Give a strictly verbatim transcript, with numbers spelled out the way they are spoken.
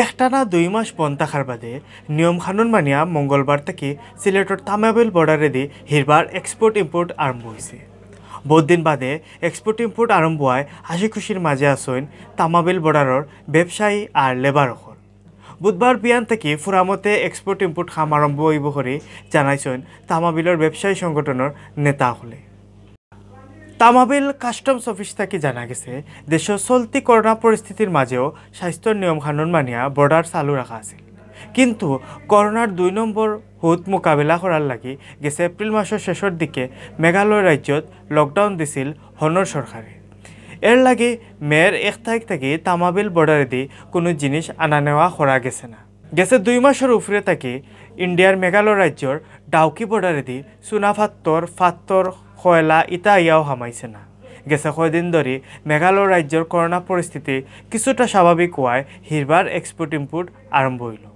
একটানা দুই মাস বন্ধ থাকার বাদে নিয়ম কানুন মানিয়া মঙ্গলবার থাকি সিলেটর তামাবিল বর্ডারেদি হিরবার এক্সপোর্ট ইম্পোর্ট আরম্ভ অইছে। বউত দিন বাদে এক্সপোর্ট ইম্পোর্ট আরম্ভ অওয়ায় হাসি খুশির মাঝে আছইন তামাবিল বর্ডারর ব্যবসায়ী আর লেবার অকল। বুধবার বিয়ান থাকি ফুরামতে এক্সপোর্ট ইম্পোর্ট কাম আরম্ভ অইবো করি জানাইছইন তামাবিলর ব্যবসায়ী সংগঠনর নেতা অকলে। তামাবিল কাস্টমস অফিস থাকি জানা গেছে, দেশো চলতি করোনা পরিস্থিতির মাঝেও স্বাস্থ্যর নিয়ম কানুন মানিয়া বর্ডার চালু রাখা আছিল, কিন্তু করোনার দুই নম্বর হুত মোকাবিলা করার লাগি গেছে এপ্রিল মাসর শেষর দিকে মেঘালয় রাজ্যত লকডাউন দিছিল হনর সরকারে। এর লাগি মের এক তারিখ থাকি তামাবিল বর্ডারেদি কুনু জিনিস আনা নেওয়া করা গেছে না। গেছে দুই মাসর উপরে থাকি ইন্ডিয়ার মেঘালয় রাজ্যর ডাউকি বর্ডারেদি চুনা ফাত্তর, ফাত্তর, কয়লা ইতা আইয়াও হামাইছে না। গেছে কয়দিন ধরি মেঘালয় রাজ্যর করোনা পরিস্থিতি কিছুটা স্বাভাবিক অওয়ায় হিরবার এক্সপোর্ট ইম্পোর্ট আরম্ভ অইলো।